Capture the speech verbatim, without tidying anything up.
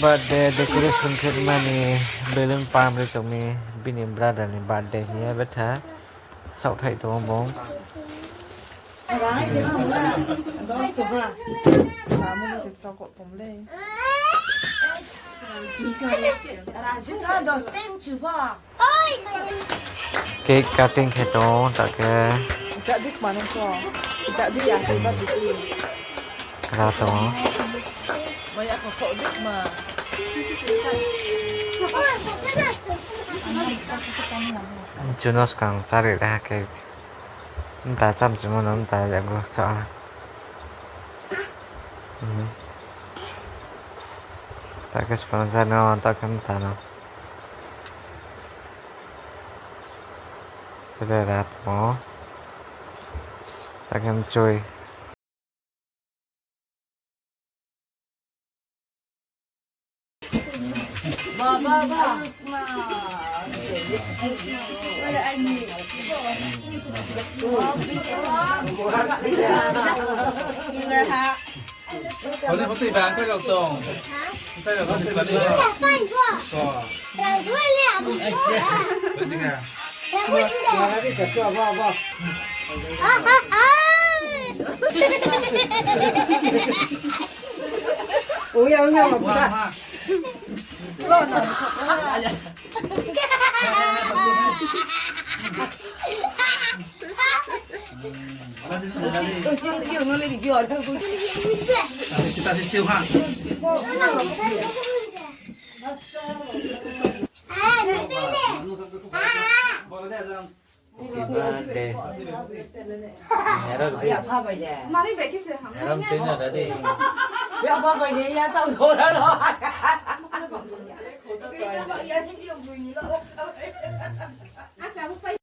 Birthday decoration khe mani balloon pam ri tongmi bini brother ni birthday hiya betha sauthai tongo bong. Cake cutting khe tongo, ta khe. Jadi kma nung ko? Jadi ya khe ba jadi. Kra tongo. Maya ko ko dik ma. Juno swkang chari reha cake. Nta cham chimo no nta yago cha. Mhm. Ta khe sponsor no ta khe nta no. Pura rat mo. Ta khe mchoi. Honi hoti ba, ang tayo tong. Ang tayo hoti ba, liya. Ko. Ko, liya. Uya, uya, mabura. Happy birthday. Nero di. Nero chino dadi.